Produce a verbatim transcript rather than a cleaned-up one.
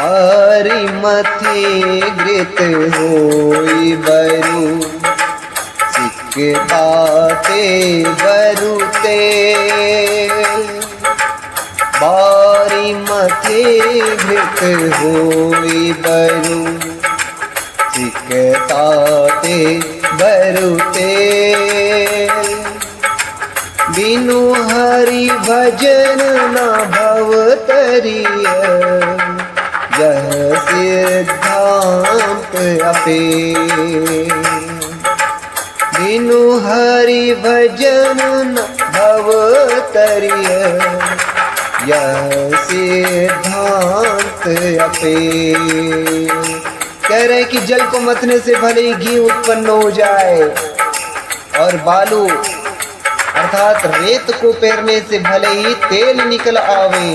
आरी मथे घृत होई बरु, सिकताते बरु तेल। बारी मथे घृत होई बरु, सिकताते बरु तेल। बिनु हरि भजन न भव तरिय, यह सिद्धांत अपे। बिनु हरि भजन न भव तरिय, यह सिद्धांत अपे। कह रहे कि जल को मथने से भले ही घी उत्पन्न हो जाए और बालू अर्थात रेत को पेरने से भले ही तेल निकल आवे,